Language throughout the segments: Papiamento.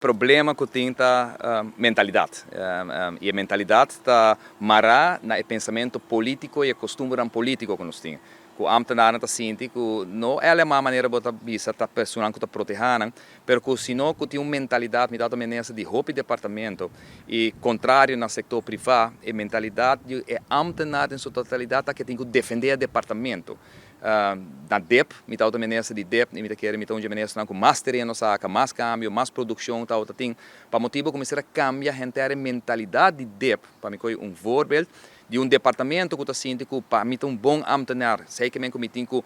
Problema ku tin ta mentalidat. I e mentalidat ta mará na e pensamentu polítiko i e kostumbernan polítiko ku nos tin. Ku ámtenarnan ta sinti ku no LMA manera bo ta bisa ta personanan ku ta protehá nan, pero ku sino ku tin un mentalidat, mi tabata minister di hopi departamento i kontrario na sektor privá, e mentalidat di e ámtenar den su totalidat ta ke tin ku defendé e departamento. Na dip, mi tabata minister di dip i mi ta kere mi ta un dje ministernan ku mas tereno saka, mas kambio, mas produkshon tabata tin. Pa motibu ku mester a kambia henter e mentalidat di dip, pa mi kohe un voorbeeld, di un departamento ku ta sinti ku pa mi ta un bon ambtenaar, sei ke men ku mi tin ku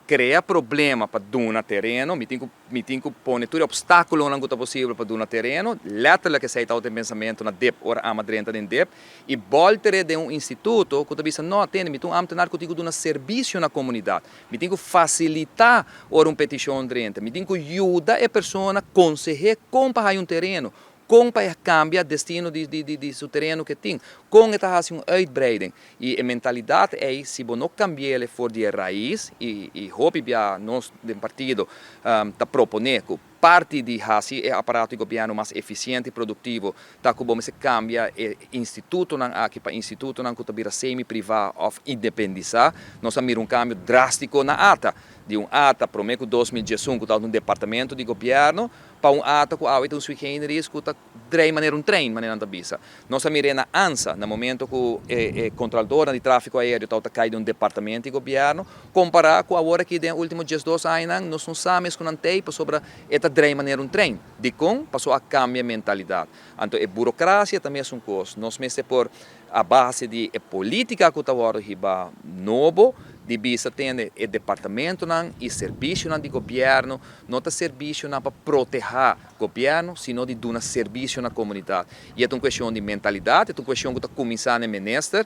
krea problema pa duna tereno, mi tin ku Mi tin ku pone tur e opstákulonan ku ta posibel pa duna tereno. Lèterlik esei tabata e pensamentu na dip ora ama drenta den dip i bòlter'é den un instituto ku ta bisa, No, tende, mi ta un ámtenar ku tin ku duna servisio na komunidat. Mi tin ku fasilitá ora un petishon drenta. Mi tin ku yuda e persona konseh'é kon pa haña un tereno, Kon pa e kambia destino di su tereno ku e tin? Kon e ta hasi un uitbreiding? I e mentalidat ei, si bo no kambi'el for di e rais, i hopi bia nos den partido ta proponé ku parti di hasi e aparato di gobièrnu mas efisiente i produktivo ta ku bo mester kambia e institutonan aki pa institutonan ku ta bira semi-privá òf independisá. Nos a mira un kambio drástiko na ata. Di un ata promé ku 2011 ku tabata un departamento di gobièrnu, Pa un ata ku awe ta un sui generis ku ta drei manera un trein, manera nan ta bisa. Nos a mir'é na ansa na momento ku e kontroladornan di tráfiko aéreo tabata kai den un departamento di gobièrnu, kompará ku awor aki den e último 12 añanan nos no sa mes ku nan t'ei pasobra e ta drei manera un trein. Dikon? Pasobra a kambia mentalidat. Anto e burokrasia ta mesun kos. Nos mester por A base di e politica cu ta wordo hiba nobo di bisa tende e departamentonan y servicionan di gobierno no ta servicionan pa proteha gobierno sino di duna servicio na comunidad. Y e ta un cuestion di mentalidad, e ta un cuestion cu ta cuminsa na e minister.